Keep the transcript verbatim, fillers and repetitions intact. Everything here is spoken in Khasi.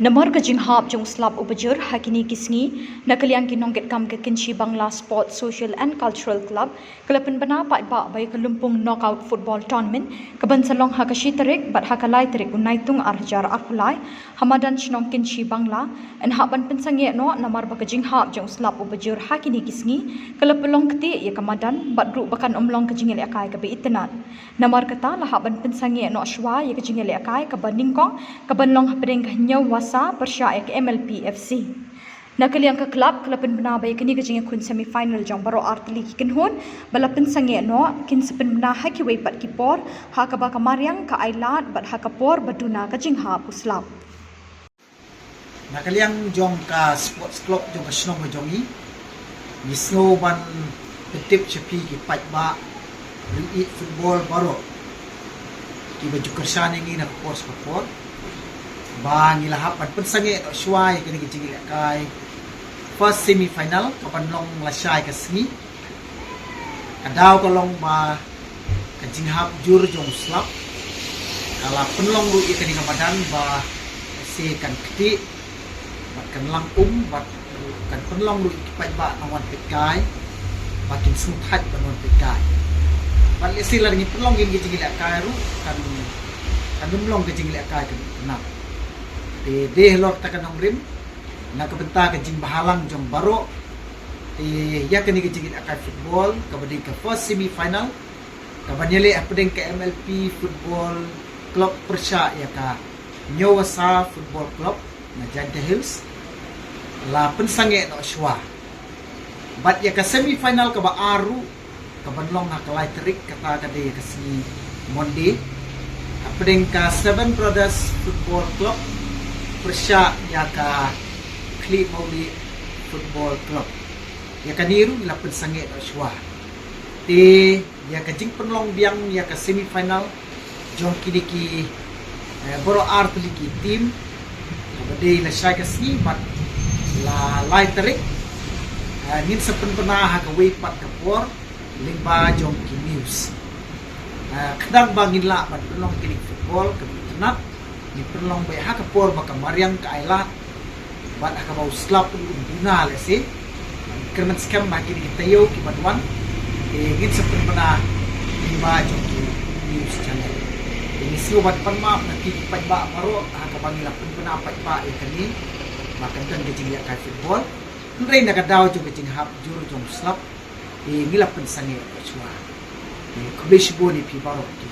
Namar ka jinghap jong u slap uba jur ha kine ki sngi, na ka liang ki nongkitkam ka Kynshi Bangla Sports Social and Cultural Club ka la pynbna paidbah ba ïa ka lympung knockout football tournament ka ban sa long ha ka shi tarik bad ha ka lai tarik u Naitung ar hajar arphew lai ha madan shnong Kynshi Bangla, yn hap ban pynsangeh noh namar ba ka jinghap jong u slap uba jur ha kine ki sngi ka la pynlong ktieh ïa ka madan bad ruh ba kan ym long ka jingïalehkai kaba itynnad. Namar kata la hap ban pynsangeh noh shuwa ïa ka jingïalehkai kaba nyngkong ka ban long hapdeng ka hynñiew wa saw pyrshah ïa ka M L P F C. Na ka liang ka club ka la pynbna ba ïa kane ka jingïakhun semi final jong baroh ar tylli ki kynhun ba la pynsangeh noh kin sa pynbna ha kiwei pat ki por ha kaba ka mariang ka ailad bad ha ka por ba duna ka jinghap u slap. Na ka liang jong ka sports club jong ka shnong ka jong i, ngi sngew ban pyntip sha phi ki paidbah riewieid football baroh kiba ju kyrshan ïa ngi na ka por sha ka por ba ngi la hap ban pynsangeh noh shuwa ïa kane ka jingïalehkai first semi final ka ban long lashai ka sngi. Ka daw ka long ba ka jinghap jur jong u slap ka la pynlong ruh ïa kane ka madan ba se kan ktieh bad kan lang um bad kan pynlong ruh ïa ki paidbah nongwan peit kai ba kin sngewthait ban wan peit kai. Bad lehse lada ngi pynlong ïa ka jingïalehkai ruh kan kan ym long ka jingïalehkai kan itynnad. Te dei halor kata ka nongrim na ka bynta ka jingbhalang jong baroh, te ïa kane ka jingïalehkai football kaba dei ka first semi final ka ban ïaleh hapdeng ka M L P Football Club pyrshah ïa ka Hynñiewasa Football Club na Jaintia Hills la pynsangeh noh shuwa. Bad ïa ka semi final kaba ar ruh ka ban long ha ka lai tarik, kata ka dei ka sngi Monday, hapdeng ka Seven Brothers Football Club pyrshah ïa ka Khlieh Mawlieh Football Club. Ïa kane ruh la pynsangeh noh shuwa. Te ïa ka jingpynlong biang ïa ka semi final jong kine ki, eh, baroh ar tylli ki team kaba dei lashai ka sngi bad la lai tarik, eh, ngin sa pynbna ha kawei pat ka por lyngba jong ki news. Eh, khnang ba ngin lah ban pynlong kine ki football kaba itynnad, ngin pynlong beit ha ka por ba ka mariang ka ailad bad ha kaba u slap u duna lehse. Kyrmen skhem ba kine ki taïew ki ban wan, eh, ngin sa pynbna lyngba jong ki news channel. Te ngi sngew ban pan map na phi ki paidbah baroh ha kaba ngi la pynbna paidbah ïa kane ba kan don ka jingïalehkai football. Hynrei na ka daw jong ka jinghap jur jong u slap, eh, ngi la pynsangeh shuwa. Eh, khublei shibun ïa phi baroh ki